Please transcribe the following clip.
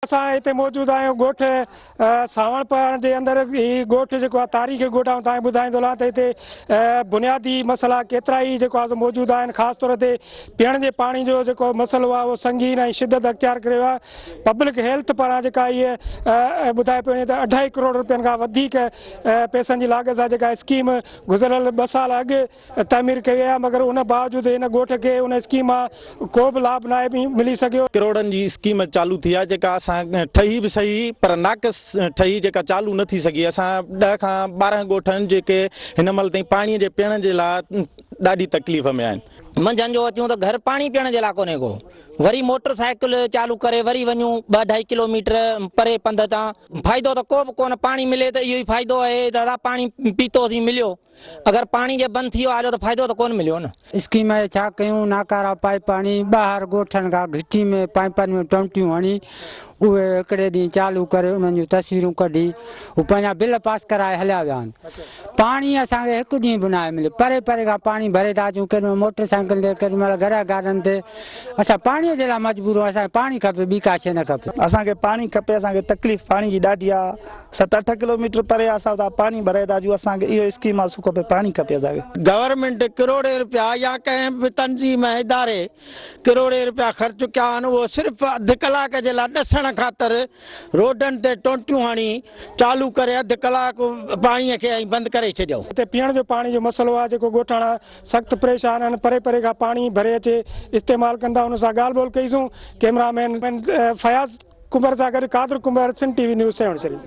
اسان هتي موجود آهيون ڳوٺ سانوڻ پهاڙ جي اندر. هي ڳوٺ جيڪو آهي تاريخي ڳوٺ آهي. توهان کي ٻڌائيندو هلان ته هتي بنيادي مسئلا ڪيترا ئي جيڪو آهي موجود آهن. خاص طور تي پيئڻ جي پاڻي جو جيڪو مسئلو آهي، اهو سنگين ۽ شدت اختيار ڪري ويو آهي. پبلڪ هيلٿ پاران جيڪا هيء ٻڌائي پيو وڃي ته 2.5 ڪروڙ روپين کان وڌيڪ پئسن جي لاڳت سان جيڪا اسڪيم گذريل 2 سال اڳ تعمير ڪئي وئي آهي، مگر ان باوجود هن ڳوٺ کي ان اسڪيم مان ڪو به لاڀ ناهي ملي سگهيو. ڪروڙن جي اسڪيم چالو ٿي آهي، جيڪا اسان ٺهي به سهي پر ناقص ٺهي، جيڪا چالو نه ٿي سگهي. اسان 10 کان 12 ڳوٺ آهن جيڪي هن مهل تائين پاڻي جي پيئڻ جي لاء ڏاڍي تڪليف ۾ آهن. منجهند جو اچون ته گهر پاڻي پيئڻ جي لاء ڪونهي ڪو. وري موٽر سائيڪل چالو ڪري وري وڃون 2 اڍائي ڪلوميٽر پري پنڌ تان. فائدو ته ڪو به ڪونه. پاڻي ملي ته اهو ئي فائدو آهي دادا، پاڻي پيتوسين مليو. اگر پاڻي جي بند ٿي ويو آهي ته فائدو ته ڪونه مليو نه. اسڪيم جي ڇا ڪيون؟ ناڪارا پائيپ هڻي، ٻاهر ڳوٺن کان گهٽي ۾ پائيپن ۾ ٽونٽيون هڻي، اهي هڪڙي ڏينهن چالو ڪري، انهن جون تصويرون ڪڍي، هو پنهنجا بل پاس ڪرائي هليا ويا آهن. پاڻي اسان کي هڪ ڏينهن به ناهي مليو. پري پري کان پاڻي ڀري ٿا اچون، ڪيڏي مهل موٽر سائيڪل تي، ڪيڏي مهل گڏهه گاڏن تي. اسان پاڻي جي لاء مجبور آهيون. اسان کي پاڻي کپي، ٻي ڪا شيء نه کپي. اسان کي پاڻي کپي. اسان کي تڪليف پاڻي جي ڏاڍي آ. 7-8 ڪلوميٽر پري آ، اسان اتان پاڻي ڀري ٿا اچون. اسان کي اهو اسڪيم آ سو کپي، پاڻي کپي اسان کي. گورنمينٽ ڪروڙين رپيا يا ڪنهن به تنظيم ۽ اداري ڪروڙين رپيا خرچ ڪيا آهن، اهو صرف اڌ ڪلاڪ جي لاء ڏسڻ خاطر روڊن تي ٽونٽيون هڻي چالو ڪري اڌ ڪلاڪ پاڻي کي ۽ بند ڪري ڇڏيو. هتي پيئڻ جو پاڻي جو مسئلو آهي، جيڪو ڳوٺاڻا سخت پريشان آهن، پري پري کان پاڻي ڀري اچي استعمال ڪن ٿا. ان سان ڳالهه ٻولهه ڪئيسون. ڪئميرا مين فياض ڪنڀر سان گڏ قادر ڪنڀر، سنڌ ٽي وي نيوز، سيوهڻ شريف.